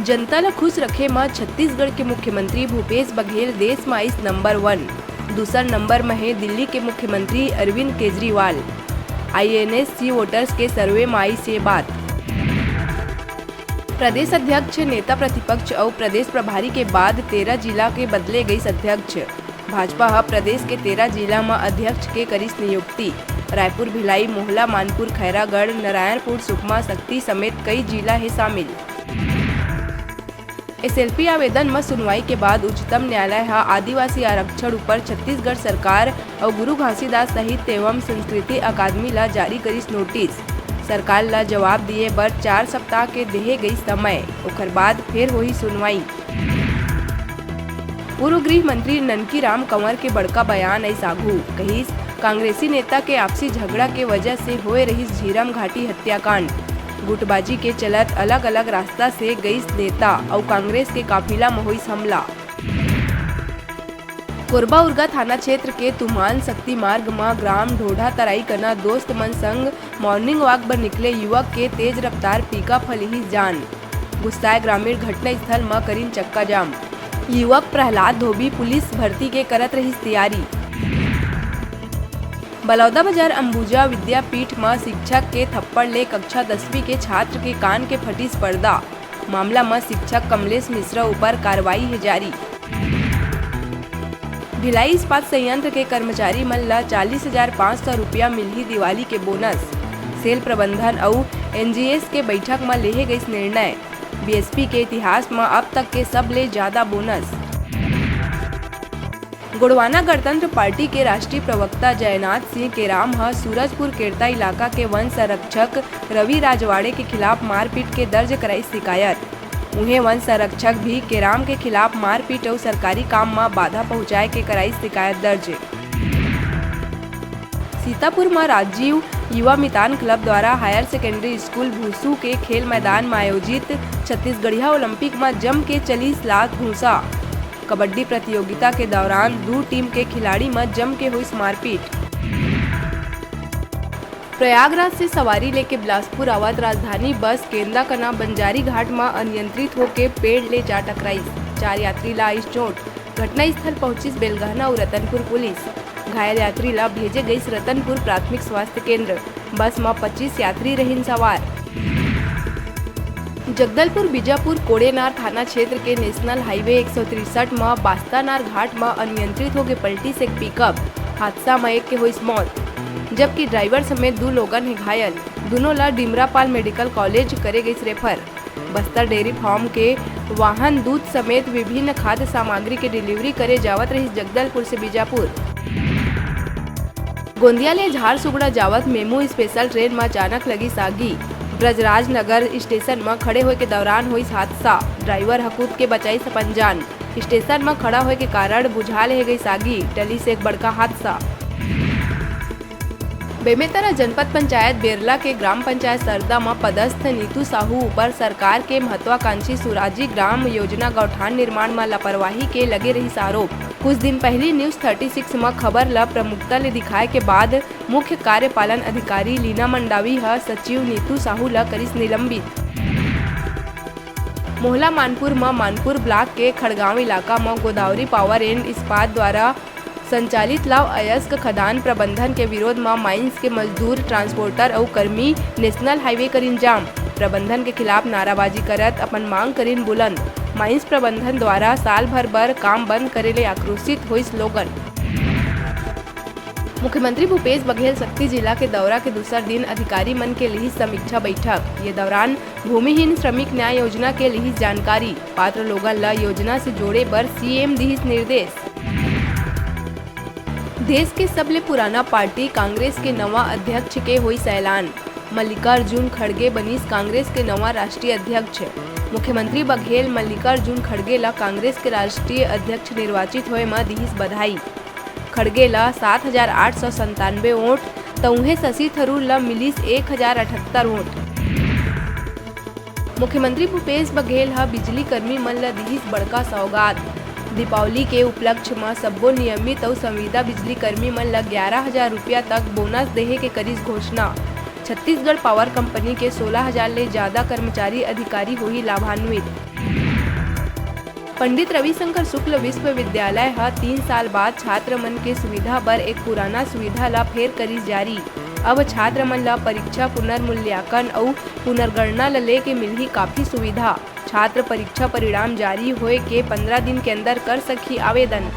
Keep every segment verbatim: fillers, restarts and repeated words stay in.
जनता ल खुश रखे म छत्तीसगढ़ के मुख्यमंत्री भूपेश बघेल देश म आइस नंबर वन। दूसर नंबर म हे दिल्ली के मुख्यमंत्री Arvind Kejriwal. IANS C voters के सर्वे म आइस ये बात। प्रदेश अध्यक्ष, नेता प्रतिपक्ष अउ प्रदेश प्रभारी के बाद तेरह जिला के बदले गइस अध्यक्ष। भाजपा ह प्रदेश के तेरह जिला म अध्यक्ष के करिस नियुक्ति। रायपुर, भिलाई, मोहला, मानपुर, खैरागढ़, नारायणपुर, सुकमा, सक्ती समेत कई जिला हे शामिल। एसएलपी आवेदन म सुनवाई के बाद उच्चतम न्यायालय ह आदिवासी आरक्षण ऊपर छत्तीसगढ़ सरकार अउ गुरु घासीदास साहित्य एवं संस्कृति अकादमी ल जारी करिस नोटिस। सरकार ल जवाब दिए बर चार सप्ताह के देहे गई समय, ओखर बाद फेर होही सुनवाई। पूर्व गृह मंत्री ननकी राम कंवर के बड़का बयान आइस आघू, कहिस, कांग्रेसी नेता के आपसी झगड़ा के वजह से होए रहिस झीरम घाटी हत्याकांड। गुटबाजी के चलत अलग-अलग रास्ता से गइस नेता अउ कांग्रेस के काफिला म होइस हमला। कोरबा उरगा थाना क्षेत्र के तुमान शक्ति मार्ग म ग्राम ढोढ़ा तराई कना दोस्त मन संग morning walk बर निकले युवक के तेज रफ्तार pickup ह लिहिस जान। गुस्साए ग्रामीण घटनास्थल म करिन चक्काजाम। युवक प्रहलाद धोबी पुलिस भर्ती के करत रहिस तैयारी। बलौदाबाजार अंबुजा विद्यापीठ म शिक्षक के थप्पड़ ले कक्षा दसवीं के छात्र के कान के फटिस पर्दा। मामला म शिक्षक कमलेश मिश्रा ऊपर कार्रवाई हे जारी। भिलाई इस्पात संयंत्र के कर्मचारी मन ल चालीस हजार पाँच सौ रुपया मिलही दिवाली के बोनस। सेल प्रबंधन अउ एनजीएस के बैठक म लेहे गइस निर्णय। बीएसपी के इतिहास म अब तक के सबले जादा बोनस। गोंडवाना गणतंत्र पार्टी के राष्ट्रीय प्रवक्ता जयनाथ सिंह केराम ह सूरजपुर केरता इलाका के वन संरक्षक रवि राजवाड़े के खिलाफ मारपीट के दर्ज कराइस शिकायत। उहें, वन संरक्षक भी केराम के खिलाफ मारपीट अउ सरकारी काम म बाधा पहुंचाए के कराइस शिकायत दर्ज। सीतापुर म राजीव युवा मितान क्लब द्वारा हायर सेकेंडरी स्कूल भूसू के खेल मैदान म आयोजित छत्तीसगढ़िया ओलंपिक म जम के चलिस लात घूंसा। कबड्डी प्रतियोगिता के दौरान दू टीम के खिलाड़ी म जम के होइस मारपीट। प्रयागराज से सवारी लेके बिलासपुर आवत राजधानी बस केंदा कना बंजारी घाट म अनियंत्रित होके पेड़ ले जा टकराइस। चार यात्री ला आइस चोट। घटनास्थल पहुंचिस बेलगहना अउ रतनपुर पुलिस। घायल यात्री ला भेजे गइस रतनपुर प्राथमिक स्वास्थ्य केंद्र। बस म पच्चीस यात्री रहिन सवार। जगदलपुर बीजापुर कोड़ेनार थाना क्षेत्र के नेशनल हाईवे एक सौ तिरसठ म बास्तानार घाट म अनियंत्रित होके पलटिस एक पिकअप। हादसा म एक के होइस मौत, जबकि ड्राइवर समेत दू लोगन हे घायल। दूनों ला डिमरापाल मेडिकल कॉलेज करे गइस रेफर। बस्तर डेयरी फार्म के वाहन दूध समेत विभिन्न खाद्य सामग्री के डिलीवरी करे जावत रहिस जगदलपुर से बीजापुर। गोंदिया ले झारसुगड़ा जावत मेमू स्पेशल ट्रेन म अचानक लगिस आगी। ब्रजराज नगर स्टेशन म खड़े होए के दौरान होइस हादसा। ड्राइवर ह कूद के बचाइस अपन जान। स्टेशन म खड़ा होए के कारण बुझा ले गइस आगी, टलिस एक बड़का हादसा। बेमेतरा जनपद पंचायत बेरला के ग्राम पंचायत सरदा म पदस्थ नीतू साहू ऊपर सरकार के महत्वाकांक्षी सुराजी ग्राम योजना गौठान निर्माण म लापरवाही के लगे रहिस आरोप। कुछ दिन पहिली न्यूज थर्टी सिक्स म खबर ल प्रमुखता ले दिखाए के बाद मुख्य कार्यपालन अधिकारी लीना मंडावी ह सचिव नीतू साहू ल करिस निलंबित। मोहला मानपुर म मानपुर ब्लॉक के खड़गांव इलाका म गोदावरी पावर एंड इस्पात द्वारा संचालित लाभ अयस्क खदान प्रबंधन के विरोध म माइंस के मजदूर, ट्रांसपोर्टर अउ कर्मी नेशनल हाईवे करिन जाम। प्रबंधन के खिलाफ नाराबाजी करत अपन मांग करिन बुलंद। माइंस प्रबंधन द्वारा साल भर बर काम बंद करे ले आक्रोशित होइस लोगन। मुख्यमंत्री भूपेश बघेल सक्ती जिला के दौरा के दूसर दिन अधिकारी मन के लिहिस समीक्षा बैठक। ये दौरान भूमिहीन श्रमिक न्याय योजना के लिहिस जानकारी। पात्र लोगन ल योजना से जोड़े बर सीएम दिहिस निर्देश। देश के सबले पुराना पार्टी कांग्रेस के नवा अध्यक्ष के होइस ऐलान। मल्लिकार्जुन खड़गे बनिस कांग्रेस के नवा राष्ट्रीय अध्यक्ष। मुख्यमंत्री बघेल मल्लिकार्जुन खड़गे ल कांग्रेस के राष्ट्रीय अध्यक्ष निर्वाचित होए म दिहिस बधाई। खड़गे ल सात हजार आठ सौ संतानवे वोट, त उहें शशि थरूर ल मिलिस एक हजार अठहत्तर वोट। मुख्यमंत्री भूपेश बघेल ह बिजली कर्मी मन ल दिहिस बड़का सौगात। दीपावली के उपलक्ष्य म सब्बो नियमित अउ संविदा बिजली कर्मी मन ल ग्यारा हजार रुपया तक बोनस देहे के करिस घोषणा। छत्तीसगढ़ पावर कंपनी के सोलह हजार ले जादा कर्मचारी अधिकारी होही लाभान्वित। पंडित रविशंकर शुक्ल विश्वविद्यालय ह तीन साल बाद छात्र मन के सुविधा बर एक पुराना सुविधा ल फेर करिस जारी। अब छात्र मन ल परीक्षा पुनर्मूल्यांकन अउ पुनर्गणना ल लेके मिलही काफी सुविधा। छात्र परीक्षा परिणाम जारी होए के पंद्रह दिन के अंदर कर सकही आवेदन।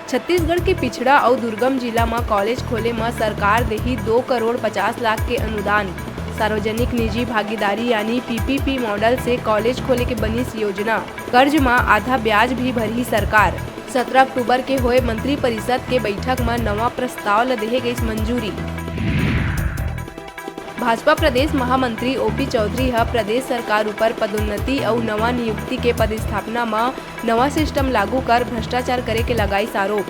छत्तीसगढ़ के पिछड़ा अउ दुर्गम जिला म कॉलेज खोले म सरकार देही दो करोड़ पचास लाख के अनुदान। सार्वजनिक निजी भागीदारी यानी पीपीपी मॉडल से कॉलेज खोले के बनिस योजना। कर्ज म आधा ब्याज भी भरही सरकार। सत्रह अक्टूबर के होए मंत्रिपरिषद के बैठक म नवा प्रस्ताव ल देहे गइस मंजूरी। भाजपा प्रदेश महामंत्री ओपी चौधरी ह प्रदेश सरकार ऊपर पदोन्नति अउ नवा नियुक्ति के पदस्थापना म नवा सिस्टम लागू कर भ्रष्टाचार करे के लगाइस आरोप।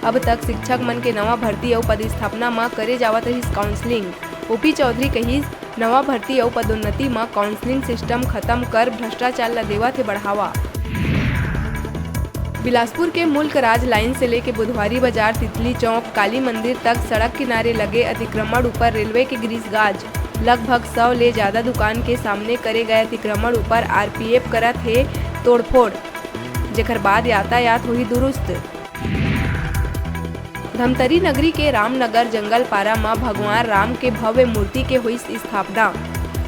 अब तक शिक्षक मन के नवा भर्ती अउ पदस्थापना म करे जावत रहिस काउंसलिंग। ओपी चौधरी कहिस, नवा भर्ती अउ पदोन्नति म काउंसलिंग सिस्टम खत्म कर भ्रष्टाचार ल देवत हे बढ़ावा। बिलासपुर के मुल्क राज लाइन से लेके बुधवारी बाजार, तितली चौक, काली मंदिर तक सड़क किनारे लगे अतिक्रमण ऊपर रेलवे के गिरिस गाज। लगभग सौ ले जादा दुकान के सामने करे गए अतिक्रमण ऊपर आरपीएफ करत हे तोड़फोड़, जेकर बाद यातायात होही दुरुस्त। धमतरी नगरी के रामनगर जंगलपारा म भगवान राम के भव्य मूर्ति के होइस स्थापना।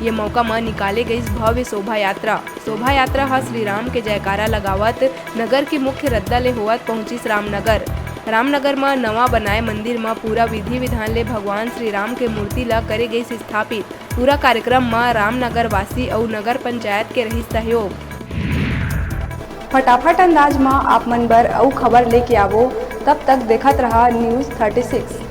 ये मौका म निकाले गइस भव्य शोभा यात्रा। शोभा यात्रा ह श्री राम के जयकारा लगावत नगर के मुख्य रद्दा ले होवत पहुंचिस रामनगर। रामनगर म नवा बनाए मंदिर म पूरा विधि विधान ले भगवान श्री राम के मूर्ति ल करे गइस स्थापित। पूरा कार्यक्रम म रामनगर वासी अउ नगर पंचायत के रहिस सहयोग। फटाफट अंदाज म आप मन बर अउ खबर लेके आवो, तब तक देखत रहा News thirty six।